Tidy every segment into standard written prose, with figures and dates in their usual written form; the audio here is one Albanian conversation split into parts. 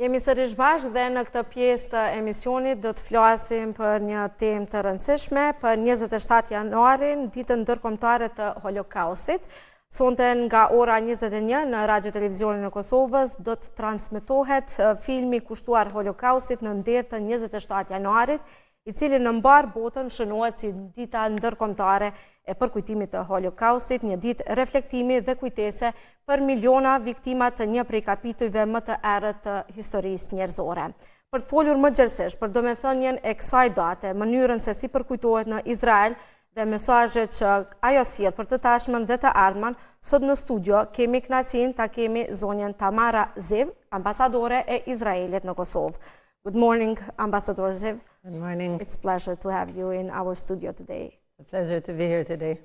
Jemi sërish bashkë dhe në këtë pjesë të emisionit do të flasim për një temë të rëndësishme, për 27 januarin, ditën ndërkombëtare të Holokaustit. Sonte nga ora 21 në Radio Televizionin e Kosovës do të transmetohet filmi kushtuar Holokaustit në nder të 27 januarit, i cili në mbarë botën shënohet si dita ndërkombëtare e përkujtimit të Holokaustit, një ditë reflektimi dhe kujtese për miliona viktima të një prej kapitujve më të errët të historisë njerëzore. Për të folur më gjerësisht për domethënien e kësaj date, mënyrën se si përkujtohet në Izrael dhe mesazhet që ajo sjell për të tashmen dhe të ardhmen, sot në studio kemi kënaqësinë ta kemi zonjën Tamara Ziv, ambasadore e Izraelit në Kosovë. Good morning, Ambassador Ziv. Good morning. It's a pleasure to have you in our studio today. It's a pleasure to be here today.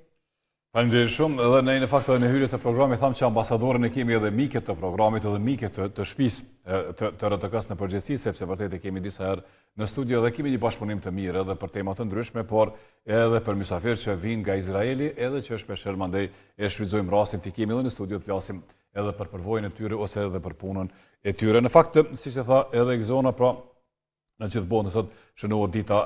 Faleminderit shumë. Edhe ne në fakt edhe në hyrje të programit thamë që ambasadoren e kemi edhe mike të programit, edhe mike të të shtëpisë të të RTK-s në përgjithësi, sepse vërtet e kemi disa herë në studio dhe kemi një bashkëpunim të mirë edhe për tema të ndryshme, por edhe për mysafirë që vijnë nga Izraeli, edhe që shpeshherë mandej e shfrytëzojmë rastin t'i kemi edhe në studio të flasim edhe për përvojën e tyre ose edhe për punën e tyre. Në fakt, siç e tha edhe Egzona, pra në gjithë botën sot shënohet dita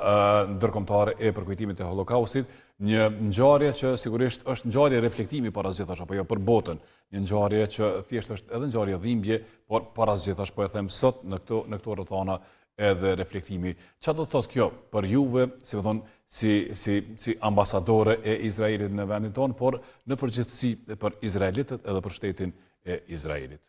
ndërkombëtare e përkujtimit të Holokaustit, një ngjarje që sigurisht është ngjarje reflektimi para së gjithash apo jo për botën, një ngjarje që thjesht është edhe ngjarje dhimbje, por para së gjithash po e them sot në këto në këto rrethana edhe reflektimi. Çfarë do të thotë kjo për juve, si me thonë, si si si ambasadore e Izraelit në vendin tonë, por në përgjithësi për izraelitët edhe për shtetin e Izraelit?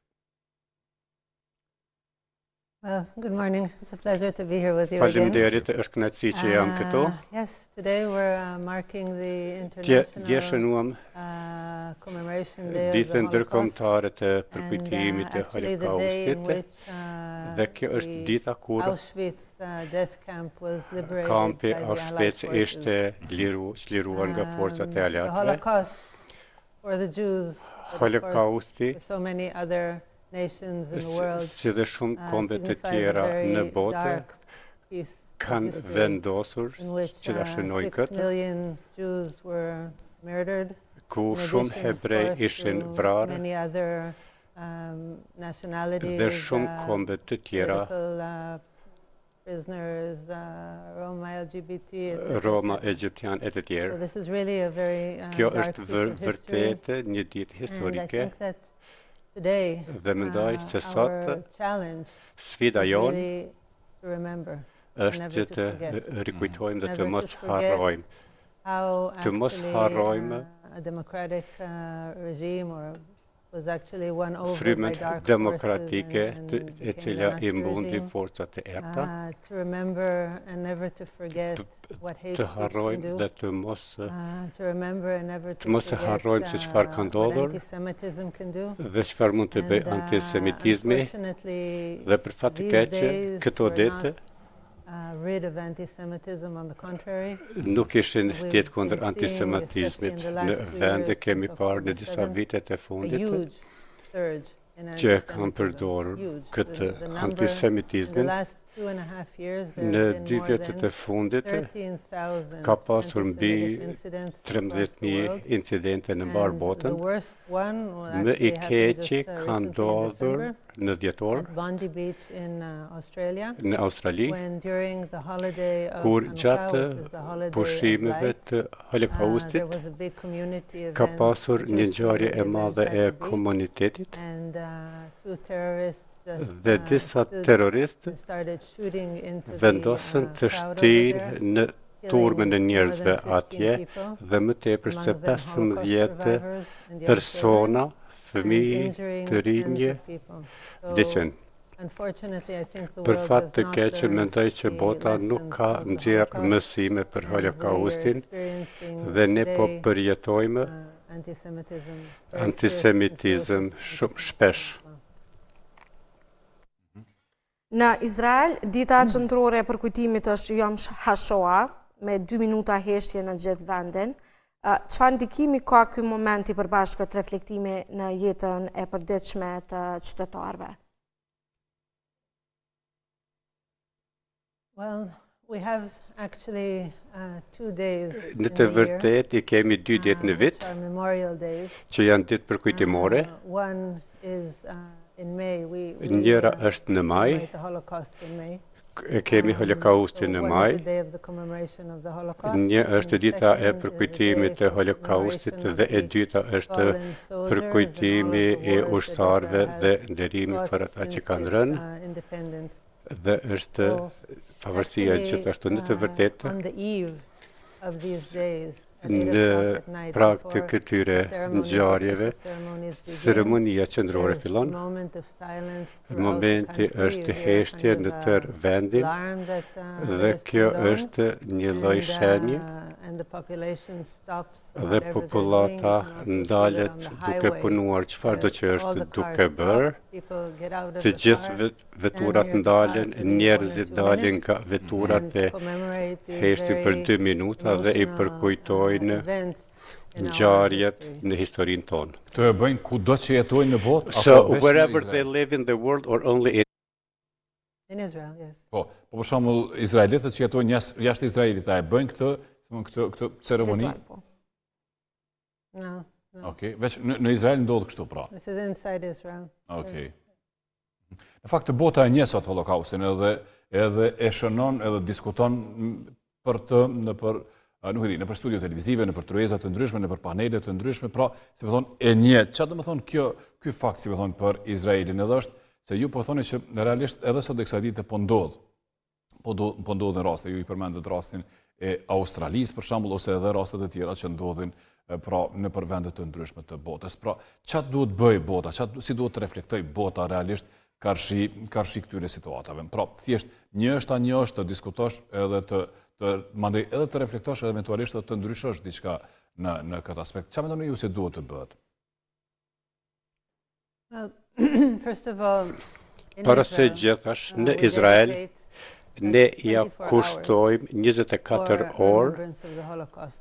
Well, good morning. It's a pleasure to be here with you again. Faleminderit, është kënaqësi që jam këtu. Uh, yes, today we're uh, marking the international Dje shënuam uh, commemoration day of the ditën Holocaust. ndërkombëtare të And përkujtimit të actually the day in Holokaustit which dhe kjo është the dita kur Auschwitz death camp was liberated kampi by the Allied Auschwitz forces. ishte liru, çliruar nga forcat e Um, the aleatëve. Holocaust for the Jews, but of course Holokausti for so many other nations in the world, si dhe shumë uh, kombe të signifies a tjera në very botë dark piece of kanë history vendosur in which që ta uh, shënojnë 6 këtë, million Jews were murdered. ku In shumë addition, of hebrej course, ishin to vrarë many other um, nationalities, dhe shumë uh, kombe të tjera, political uh, prisoners, uh, Roma, LGBT, etc. Roma, etc. egjiptian e të So tjerë. this is really a very uh, Kjo dark është piece vër, of history. vërtet një ditë And I historike think that today dhe mendoj uh, se sot our challenge sfida is jonë really to remember, është never që to të forget. rikujtojmë dhe të Never to mos forget harrojmë. how Të mos actually harrojmë uh, a democratic uh, regime or was actually won over by frymën dark forces demokratike and, të, and e became the cila i Nazi mbundi regime. forcat e errëta, Uh, to remember and never to forget what hate të speech can harrojmë do. dhe të mos Uh, to remember and never të to mos e forget harrojmë se çfarë ka uh, what ndodhur anti-Semitism can do. dhe çfarë mund të bëjë And uh, antisemitizmi unfortunately, dhe për fat të these keq days këto we're ditë not uh, rid of anti-Semitism. On the contrary, nuk ishin we've ditë kundër been seeing, especially in antisemitizmit the në last few vend e years kemi since parë në October disa 7th, vitet e a fundit huge surge in që e kanë anti-Semitism. përdorur Huge. The, këtë the number in the antisemitizmin last 2.5 years, there në have been dy more vjetët than e fundit 13,000 ka pasur mbi anti-Semitic incidents across the 13.000 world. incidente në mbarë And the botën. worst one well, Më i actually happened keqi just uh, ka recently in ndodhur December në dhjetor at Bondi Beach in uh, Australia, në Australi, when during the holiday of kur Hanukkah, gjatë which is the holiday of pushimeve light, të uh, there Holokaustit was a big community ka event, pasur a një Jewish ngjarje e community event madhe at e the beach, komunitetit and uh, two terrorists just dhe uh, disa stood terroristë and started shooting into the vendosën uh, të crowd over shtinë there, në turmën killing e more than njerëzve 15 atje people, dhe më tepër se among them Holocaust 15 survivors and young children, persona, and fëmijë, injuring të tens rinj, of people. So vdiqën. unfortunately, I think the Për world fat has të not keq, learned mendoj që the bota nuk lessons ka of the nxjerrë Holocaust, mësime për and we are Holokaustin experiencing dhe ne po today përjetojmë uh, anti-Semitism, very fierce and antisemitizëm ferocious shumë anti-Semitism shpesh. as well. Në Izrael, dita qendrore e përkujtimit është Yom HaShoah, me 2 minuta heshtje në gjithë vendin. Çfarë ndikimi ka ky moment i përbashkët reflektimi në jetën e përditshme të qytetarëve? Well, we have actually uh, two days Në in të the year vërtetë i kemi dy ditë uh, në which vit are memorial days. që janë ditë përkujtimore. Uh, one is uh, Njëra është në maj, e kemi Holokaustin në maj, një është dita e përkujtimit të Holokaustit dhe e dyta është përkujtimi i ushtarëve dhe nderimi për ata që kanë rënë dhe është pavarësia gjithashtu në të vërtetë në prag të këtyre ngjarjeve, ceremonia qendrore fillon. Momenti është heshtje në tërë vendin dhe kjo është një lloj shenje dhe popullata ndalet duke punuar çfarëdo që është duke bërë. Të gjithë veturat ndalen, njerëzit dalin nga veturat e heshtin për 2 minuta dhe i përkujtojnë ngjarjet në historinë tonë. Këtë e bëjnë kudo që jetojnë në botë? So wherever they live in the world or only in In Israel, yes. Po, po për shembull izraelitët që jetojnë jashtë Izraelit, a e bëjnë këtë, këtë këtë ceremoni? Po. No. no. Okej, veç në, në Izrael ndodh kështu pra. This is inside Israel. Okej. Në fakt bota e njeh sot Holokaustin edhe edhe e shënon edhe diskuton për të nëpër nuk e di, nëpër studio televizive, nëpër tryeza të ndryshme, nëpër panele të ndryshme, pra, si po thonë, e njeh. Çfarë do të thonë kjo ky fakt, si po thonë, për Izraelin edhe është se ju po thoni që realisht edhe sot e kësaj dite po ndodh. Po do po ndodhin raste, ju i përmendët rastin e Australisë për shembull ose edhe raste të tjera që ndodhin pra nëpër vende të ndryshme të botës. Pra, çfarë duhet bëj bota, çfarë si duhet të reflektoj bota realisht karshi karshi këtyre situatave. Pra, thjesht një është ta njohësh, të diskutosh edhe të të mandej edhe të reflektosh edhe eventualisht edhe të ndryshosh diçka në në këtë aspekt. Çfarë mendoni ju se duhet të bëhet? Well, first of all, Para se gjithash, në Izrael, ne ja kushtojmë 24 orë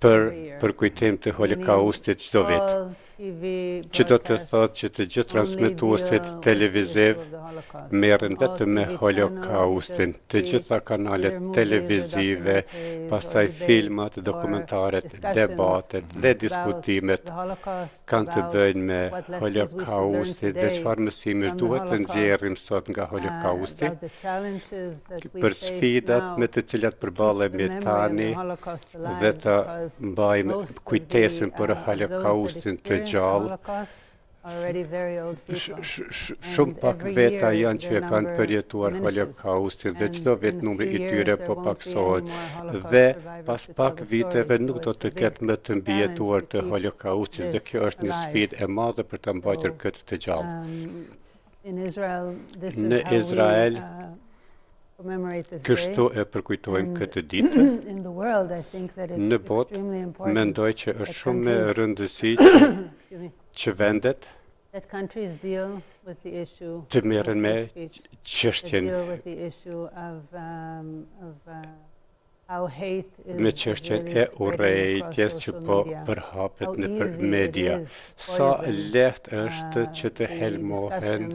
për përkujtim të Holokaustit çdo vit. Që do të thotë që të gjithë transmetuesit televiziv merren vetëm me Holokaustin, të gjitha kanalet televizive, pastaj filmat, dokumentaret, debatet dhe diskutimet kanë të bëjnë me Holokaustin dhe çfarë mësimesh duhet të nxjerrim sot nga Holokausti, për sfidat me të cilat përballemi tani dhe të mbajmë kujtesën për Holokaustin të gjallë. Shumë pak veta janë që e kanë përjetuar Holokaustin dhe çdo vit numri i tyre po paksohet dhe pas pak viteve nuk do të ketë më të mbijetuar të Holokaustit dhe kjo është një sfidë e madhe për të mbajtur këtë të gjallë. Në Izrael, kështu e përkujtojmë këtë ditë. Në botë, mendoj që është shumë me rëndësi që vendet të merren me çështjen me çështjen e urrejtjes që po përhapet nëpër media. Sa lehtë është që të helmohen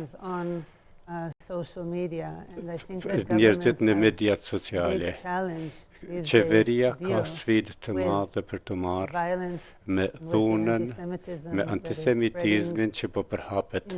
njerëzit në mediat sociale. Qeveria ka sfidë të madhe për të marrë me dhunën, me antisemitizmin që po përhapet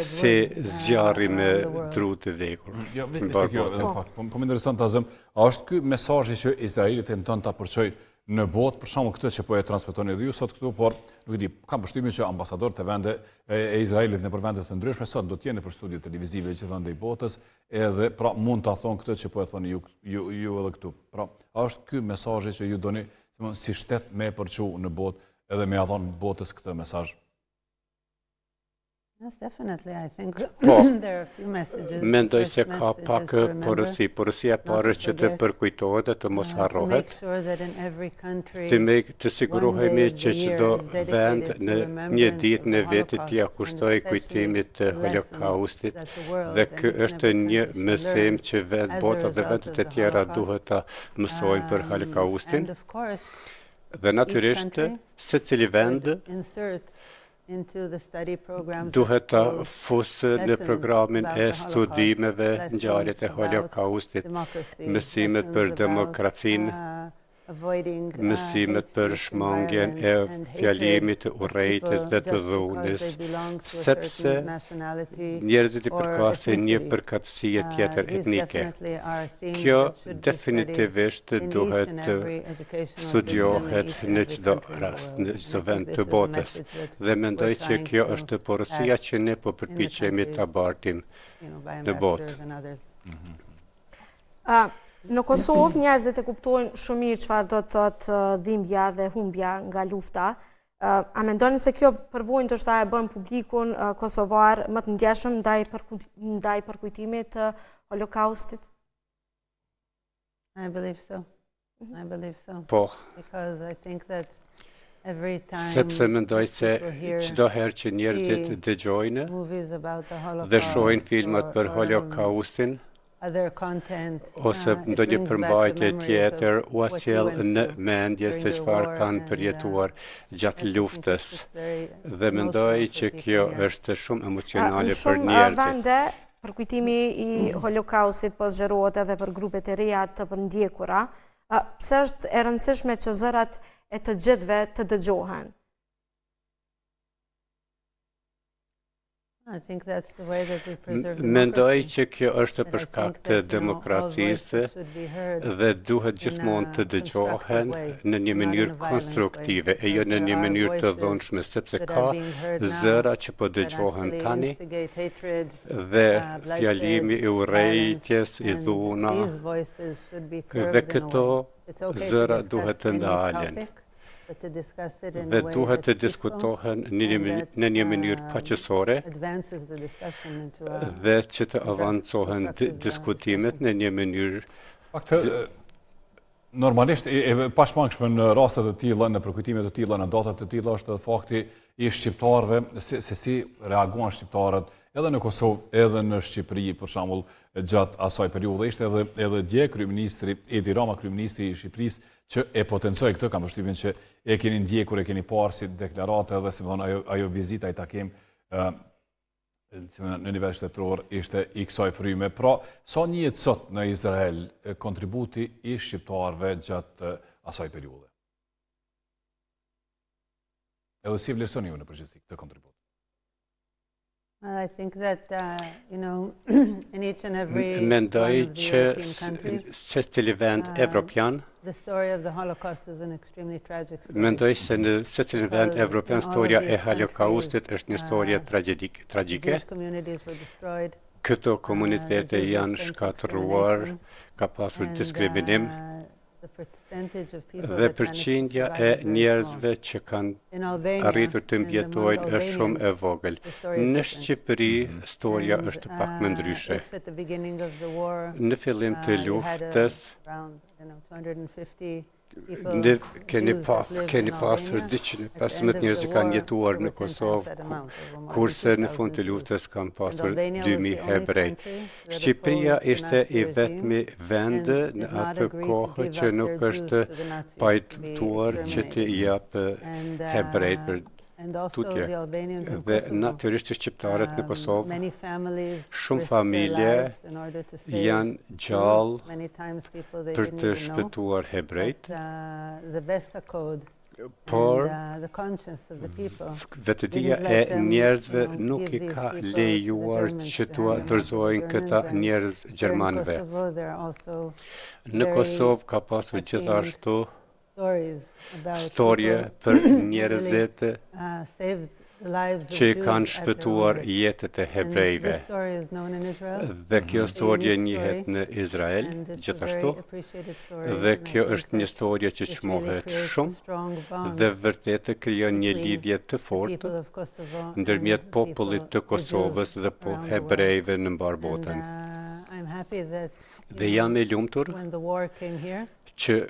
si zjarri me dru të vdekur. Jo, vetë kjo, edhe pak. Po, po më intereson ta zëm, a është ky mesazhi që Izraeli tenton ta përçoj në botë, për shembull këtë që po e transmetoni edhe ju sot këtu, por nuk e di, kam përshtypjen që ambasadorët e vende e Izraelit nëpër vende të ndryshme sot do të jenë nëpër studio televizive gjithandej botës, edhe pra mund ta thonë këtë që po e thoni ju ju ju edhe këtu. Pra, a është ky mesazhi që ju doni si shtet me përçu në botë edhe me ia dhon botës këtë mesazh? Yes, definitely. I think po, there are a few messages. Mendoj se ka pak porosi. Porosia e parë është që të përkujtohet dhe të mos harrohet. Të me të sigurohemi që çdo vend në një ditë në vit t'ia kushtoj kujtimit të Holokaustit dhe ky është një mësim që vend bota dhe vendet e tjera duhet ta mësojnë për Holokaustin. Dhe natyrisht secili vend duhet të fusë në programin e studimeve ngjarjet e Holokaustit, mësimet për demokracinë, Mësimet për shmangien e fjalimit të urrejtjes dhe të dhunës, sepse njerëzit i përkasin një përkatësie tjetër etnike. Kjo definitivisht duhet të studiohet në çdo rast, në çdo vend të botës. Dhe mendoj që kjo është porosia që ne po përpiqemi ta bartim në botë. Në Kosovë njerëzit e kuptojnë shumë mirë çfarë do të thotë dhimbja dhe humbja nga lufta. A mendoni se kjo përvojë ndoshta e bën publikun kosovar më të ndjeshëm ndaj ndaj përkujtimit të Holokaustit? I believe so. Mhm. I believe so. Po. Because I think that every time sepse mendoj se çdo herë që njerëzit dëgjojnë dhe shohin filmat për Holokaustin, ose uh, ndonjë përmbajtje tjetër ua sjell në mendje se çfarë kanë uh, përjetuar gjatë luftës. Dhe mendoj që kjo është shumë emocionale për njerëzit. Në shumë vende, përkujtimi i Holokaustit po zgjerohet edhe për grupet e reja të përndjekura. Pse është e rëndësishme që zërat e të gjithëve të dëgjohen? Mendoj që kjo është për shkak të demokracisë dhe duhet gjithmonë të dëgjohen në një mënyrë konstruktive e jo në një mënyrë të dhunshme, sepse ka zëra që po dëgjohen tani dhe fjalimi i urrejtjes, i dhuna dhe këto zëra duhet të ndalen dhe duhet të diskutohen në një mënyrë uh, paqësore dhe që të avancohen diskutimet në një mënyrë Fakt normalisht e, e pashmangshme në raste të tilla, në përkujtime të tilla, në data të tilla është edhe fakti i shqiptarëve se, se si reaguan shqiptarët edhe në Kosovë, edhe në Shqipëri, për shembull, gjatë asaj periudhe ishte edhe edhe dje kryeministri Edi Rama, kryeministri i Shqipërisë, që e potencoi këtë, kam përshtypjen që e keni ndjekur, e keni parë si deklaratë edhe si me thënë ajo ajo vizita ai takim ë si me në nivel shtetëror ishte i kësaj fryme. Pra, sa njihet sot në Izrael kontributi i shqiptarëve gjatë asaj periudhe? Edhe si e vlerësoni ju në përgjithësi këtë kontribut? I think that uh, you know in each and every Mendoj që secili vend um, evropian the story of the Holocaust is an extremely tragic story. Mendoj se në secilin vend evropian historia e Holokaustit është një histori uh, tragjike, tragjike. Këto uh, komunitete janë shkatërruar, ka pasur diskriminim dhe përqindja e njerëzve që kanë arritur të mbijetojnë është shumë e vogël. Në Shqipëri, historia është pak më ndryshe. Në fillim të luftës, ne keni pa, keni pasur 215 njerëz që kanë jetuar në Kosovë, kurse në fund të luftës kanë pasur 2000 hebrej. Shqipëria ishte i vetmi vend në atë kohë që nuk është pajtuar që t'i japë hebrejt për tutje. Dhe natyrisht që shqiptarët në Kosovë, shumë familje janë gjallë për të shpëtuar hebrejt, por vetëdija e njerëzve nuk i ka lejuar që t'ua dorëzojnë këta njerëz gjermanëve. Në Kosovë ka pasur gjithashtu storje për njerëzit që i kanë shpëtuar jetët e hebrejve. Dhe kjo storje njihet në Izrael gjithashtu dhe kjo është një storje që çmohet shumë dhe vërtet krijon një lidhje të fortë ndërmjet popullit të Kosovës dhe po hebrejve në mbarë botën. Dhe jam e lumtur që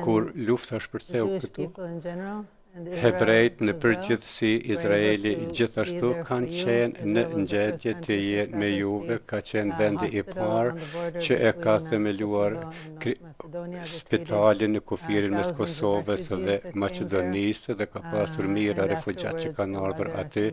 kur lufta shpërtheu këtu. Hebrejt në përgjithësi, Izraeli gjithashtu kanë qenë në gjendje të jenë me juve, ka qenë vendi i parë që e ka themeluar spitalin në kufirin mes Kosovës dhe Maqedonisë dhe ka pasur mijëra refugjat që kanë ardhur aty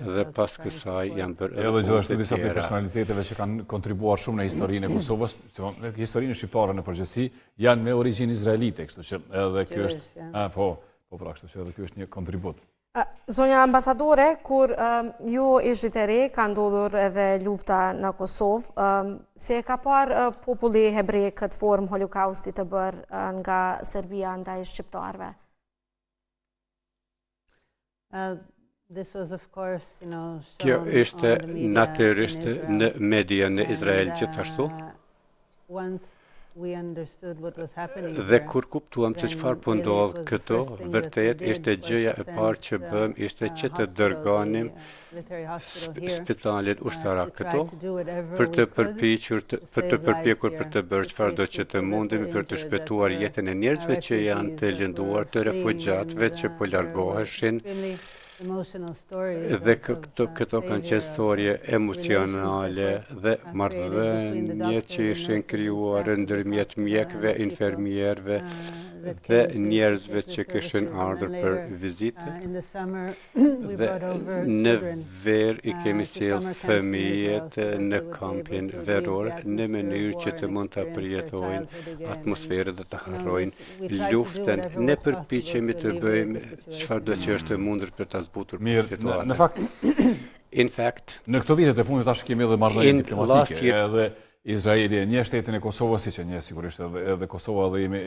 dhe pas kësaj janë bërë edhe gjithashtu disa prej personaliteteve që kanë kontribuar shumë në historinë e Kosovës, në historinë shqiptare në përgjithësi, janë me origjinë izraelite, kështu që edhe ky është, a, po, po pra, kështu që edhe ky është një kontribut. Zonja ambasadore, kur ju ishit e re, ka ndodhur edhe lufta në Kosovë, si e ka parë populli hebre këtë formë holokausti të bërë nga Serbia ndaj shqiptarëve? Kjo ishte natyrisht në media në Izrael gjithashtu. Dhe kur kuptuam se çfarë po ndodh këtu, vërtet ishte gjëja e parë që bëmë ishte që të dërgonim spitalin ushtarak këtu për të përpiqur për të përpjekur për të bërë çfarëdo që të mundemi për të shpëtuar jetën e njerëzve që janë të lënduar, të refugjatëve që po largoheshin. Dhe këto, këto kanë qenë storje emocionale dhe marrëdhënie që ishin krijuar ndërmjet mjekëve, infermierëve dhe njerëzve që kishin ardhur për vizitë. Dhe në verë i kemi sjellë fëmijët në kampin veror në mënyrë që të mund ta përjetojnë atmosferën dhe të harrojnë luftën. Ne përpiqemi të bëjmë çfarëdo që është e mundur për ta zbutur situatën. Në fakt, in fact, në këto vitet e fundit tash kemi edhe marrëdhënie diplomatike, edhe Izraeli e njeh shtetin e Kosovës, siç e njeh sigurisht edhe edhe Kosova dhe jemi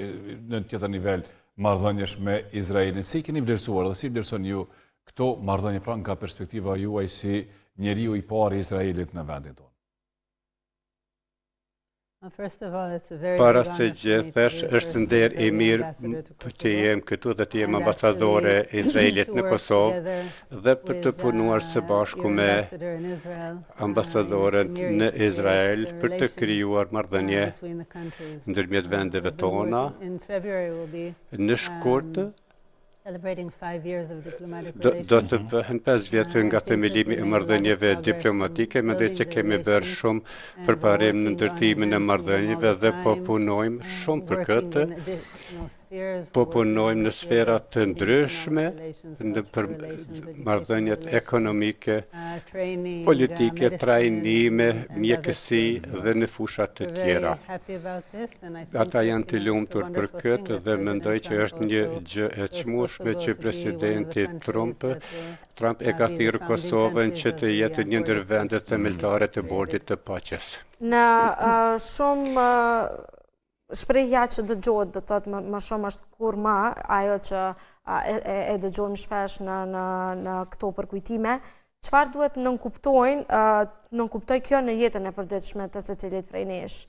në tjetër nivel marrëdhëniesh me Izraelin. Si i keni vlerësuar dhe si vlerësoni ju këto marrëdhënie pra nga perspektiva juaj si njeriu i parë i Izraelit në vendin tonë? Para së gjithash, është nder i mirë të jem këtu dhe të jem ambasadore e Izraelit në Kosovë dhe për të punuar së bashku me ambasadoren në Izrael për të krijuar marrëdhënie ndërmjet vendeve tona. Në shkurt do të bëhen 5 vjet nga themelimi i marrëdhënieve diplomatike, mendoj se kemi bërë shumë përparim në ndërtimin e marrëdhënieve dhe po punojmë shumë për këtë. Po punojmë në sfera të ndryshme, në për marrëdhëniet ekonomike, politike, trajnime, mjekësi dhe në fusha të tjera. Ata janë të lumtur për këtë dhe mendoj që është një gjë e çmueshme që presidenti Trump Trump e ka thirrur Kosovën që të jetë një ndër vendet themeltare të bordit të paqes. Në shumë shprehja që dëgjohet, do të thotë më, më shumë është kurrë ma, ajo që e, e, e dëgjojmë shpesh në, në, në këto përkujtime, çfarë duhet nënkuptojnë, nënkuptoj kjo në jetën e përditshme të secilit prej nesh?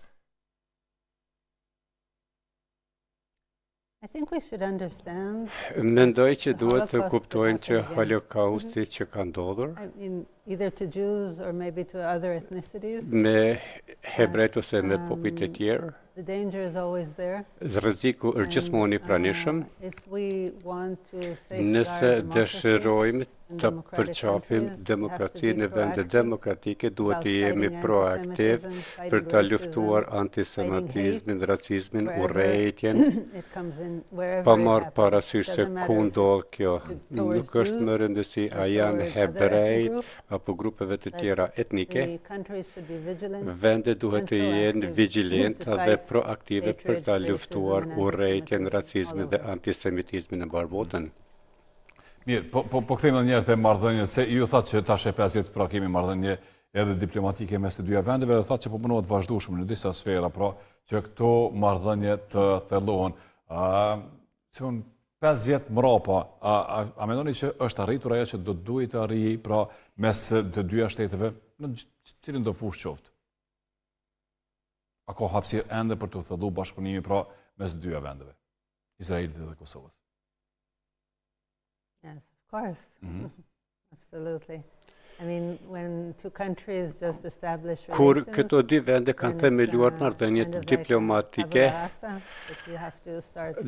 Mendoj që duhet të kuptojmë që holokausti që ka ndodhur me hebrejt ose me popujt e tjerë, rreziku është gjithmonë i pranishëm. Nëse dëshirojmë të përqafim demokracinë në vende demokratike, duhet të jemi proaktiv për të luftuar antisemitizmin, racizmin, urrejtjen, pa marrë parasysh se ku ndodh kjo. Nuk është më rëndësi a janë hebrejt apo grupeve të tjera etnike. Vendet duhet të jenë vigjilente dhe proaktive për të luftuar urrejtjen, racizmin dhe antisemitizmin në mbarë botën. Mirë, po, po, po kthehemi edhe njëherë te marrëdhëniet, se ju thatë që tash e 5 vjet pra kemi marrëdhënie edhe diplomatike mes të dyja vendeve dhe thatë që po punohet vazhdueshëm në disa sfera, pra që këto marrëdhënie të thellohen. A, se unë 5 vjet mrapa, a, a, a mendoni që është arritur ajo që do të duhej të arrijë pra mes të dyja shteteve në cilëndo fushë qoftë? A ka hapësirë ende për të thellu bashkëpunimi pra mes të dyja vendeve, Izraelit dhe Kosovës? Yes, of course. Mm -hmm. Absolutely. Kur këto dy vende kanë themeluar marrëdhëniet diplomatike,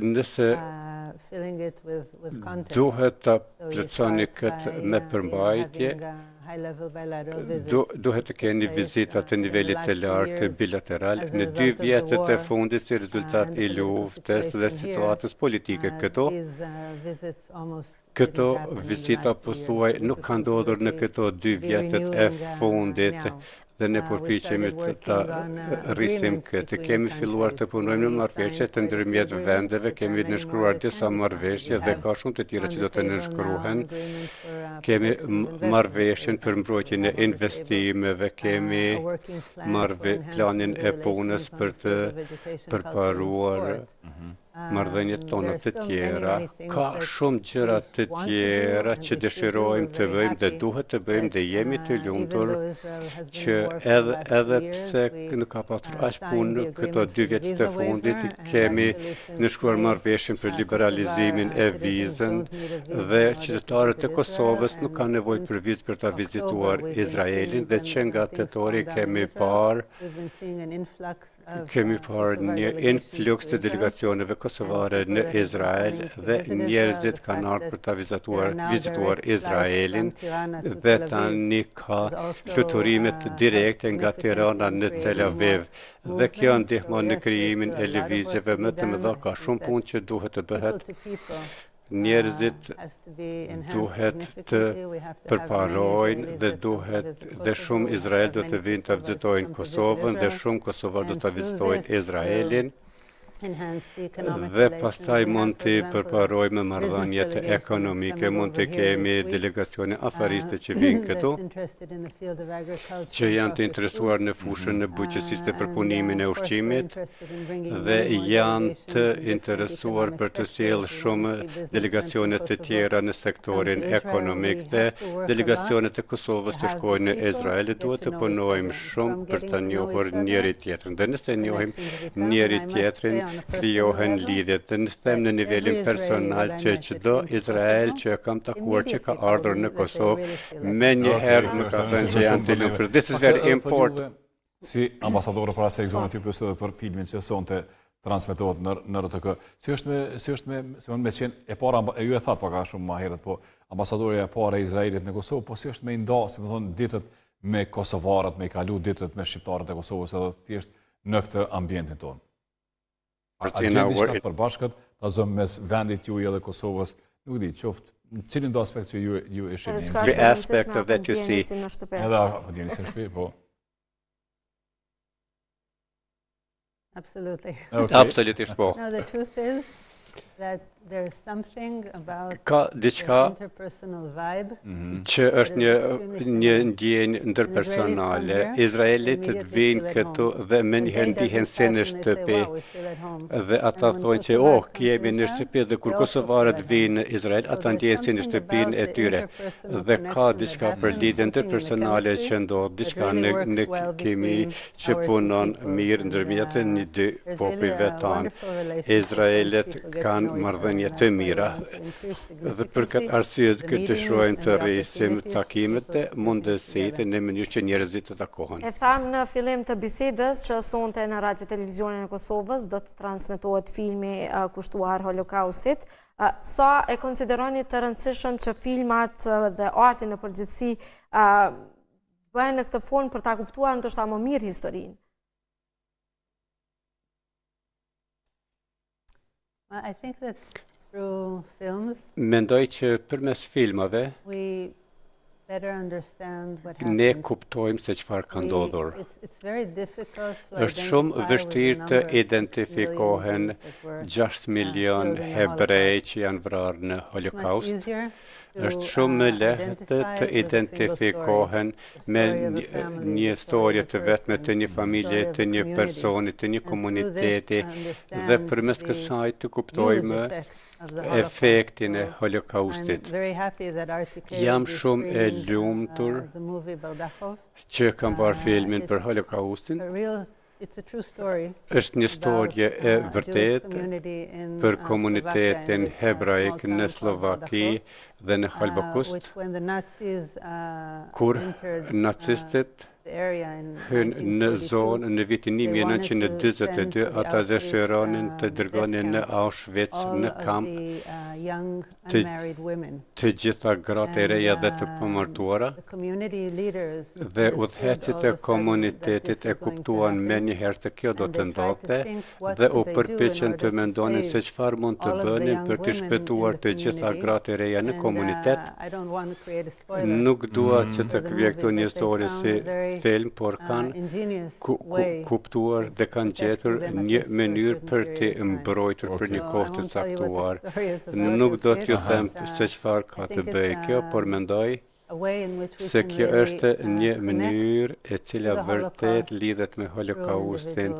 nëse duhet ta plotësoni këtë me përmbajtje, duhet të keni vizita të nivelit të lartë bilateral. Në dy vjetët e fundit si rezultat i luftës dhe situatës politike këtu, Këto vizita pothuaj nuk kanë ndodhur në këto dy vjetët e fundit dhe ne përpiqemi të ta rrisim këtë. Kemi filluar të punojmë në marrëveshje të ndërmjet vendeve, kemi nënshkruar disa marrëveshje dhe ka shumë të tjera që do të nënshkruhen. Kemi marrëveshjen për mbrojtjen e investimeve, kemi marrë planin e punës për të përparuar marrëdhëniet tona të tjera. Ka shumë gjëra të tjera që dëshirojmë të bëjmë dhe duhet të bëjmë dhe jemi të lumtur që edhe edhe pse nuk ka pasur aq punë këto dy vjet të fundit, kemi nënshkruar marrëveshjen për liberalizimin e vizën dhe qytetarët e Kosovës nuk kanë nevojë për vizë për ta vizituar Izraelin dhe që nga tetori kemi parë Kemi parë një influx të delegacioneve kosovare në Izrael dhe njerëzit kanë ardhur për ta vizituar, vizituar Izraelin dhe tani ka fluturime të direkte nga Tirana në Tel Aviv dhe kjo ndihmon në krijimin e lëvizjeve më të mëdha, ka shumë punë që duhet të bëhet njerëzit duhet të përparojnë dhe duhet dhe shumë Izrael do të vinë të vizitojnë Kosovën dhe shumë Kosovar do të vizitojnë Izraelin dhe pastaj mund të përparojmë marrëdhëniet ekonomike, mund të kemi delegacione afariste që vinë këtu, që janë të interesuar në fushën e bujqësisë dhe përpunimin e ushqimit, dhe janë të interesuar për të sjellë shumë delegacione të tjera në sektorin ekonomik dhe delegacionet e Kosovës të shkojnë në Izrael duhet të punojmë shumë për të njohur njëri tjetrin dhe nëse njohim njëri tjetrin krijohen lidhjet dhe nëse them në nivelin personal që çdo Izrael që kam takuar që ka ardhur në Kosovë menjëherë më ka thënë që janë të lumtur. This is very important. Si ambasadore para se Egzona t'ju pyes edhe për filmin që sonte transmetohet në në RTK. Si është me si është me si mund me qenë e para e ju e thatë pak a shumë më herët, po ambasadorja e parë e Izraelit në Kosovë, po si është me i nda, si me thonë, ditët me kosovarët, me i kalu ditët me shqiptarët e Kosovës edhe thjesht në këtë ambientin tonë. A gjen diçka të përbashkët, ta zëmë mes vendit juaj edhe Kosovës, nuk di, qoftë në cilin do aspekt që ju ju e shihni. The aspect of that you see. Edhe apo ndjeni si në shtëpi, po. Absolutely. Absolutisht po. No, the truth is that there is something about ka diçka mhm. që është një një ndjenjë ndërpersonale. Izraelitët vijnë këtu dhe menjëherë ndihen si në shtëpi dhe ata thonë që oh, jemi në shtëpi dhe kur kosovarët vijnë në Izrael, ata ndihen si në shtëpinë e tyre dhe ka diçka për lidhje ndërpersonale që ndodh, diçka në në kimi që punon mirë ndërmjet një dy popujve tanë. Izraelët kanë marrëdhënie të mira dhe për këtë arsye këtë dëshirojmë të rrisim takimet dhe mundësitë në mënyrë që njerëzit të takohen. E thamë në fillim të bisedës që sonte në Radio Televizionin e Kosovës do të transmetohet filmi kushtuar Holokaustit. Sa e konsideroni të rëndësishëm që filmat dhe arti në përgjithësi bëhen në këtë formë për ta kuptuar ndoshta më mirë historinë? I think that through films Mendoj që përmes filmave we better understand what ne happened. kuptojmë se çfarë ka ndodhur. It's, it's very difficult to Është shumë identify with the vështirë të numbers identifikohen million Jews that were 6 milion killed in the hebrej Holocaust. që janë vrarë në It's much Holokaust. easier Është shumë më uh, lehtë të identifikohen me një storje të vetme të një familje, të një personi, të një komuniteti dhe përmes kësaj të kuptojmë efektin e Holokaustit. Jam shumë e lumtur uh, që kam parë filmin për Holokaustin. Është një storje e vërtetë për komunitetin hebraik në Slovaki dhe në Holokaust, kur nacistët hyn në zonë në vitin 1942, ata dëshironin të dërgonin në Auschwitz në kamp të, të gjitha gratë e reja dhe të pamartuara dhe udhëheqësit e komunitetit e kuptuan menjëherë se kjo do të ndodhte dhe u përpiqen të mendonin se çfarë mund të bënin për të shpëtuar të gjitha gratë e reja në komunitet. Nuk dua që të krijoj këtu një histori si film, por kanë ku, ku, kuptuar dhe kanë gjetur një mënyrë për të mbrojtur për një kohë të caktuar. Nuk do t'ju them se çfarë ka të bëjë kjo, por mendoj se kjo është një mënyrë e cila vërtet lidhet me Holokaustin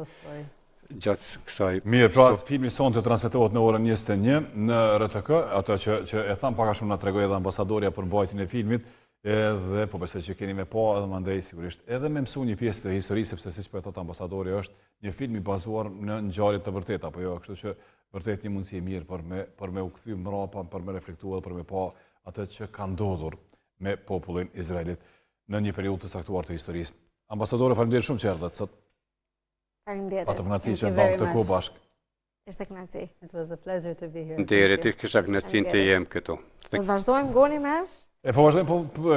gjatë kësaj. Mirë, pra filmi sonte transmetohet në orën 21 në RTK, ato që, që e tham pak a shumë na tregoi edhe ambasadorja për mbajtjen e filmit, edhe po besoj që keni me pa edhe mandej sigurisht edhe me mësu një pjesë të historisë, sepse siç po e thot ambasadori është një film i bazuar në ngjarje të vërteta, apo jo, kështu që vërtet një mundësi e mirë për me për me u kthy mbrapa, për me reflektuar, për me pa atë që ka ndodhur me popullin izraelit në një periudhë të caktuar të historisë. Ambasadore, faleminderit shumë që erdhët sot. Faleminderit. Patëm kënaqësi që ndamë këtë kohë bashkë. Ishte kënaqësi. It was a pleasure to be here. Faleminderit, kisha kënaqësinë të jem këtu. Do të vazhdojmë goni me? E po vazhdojmë po.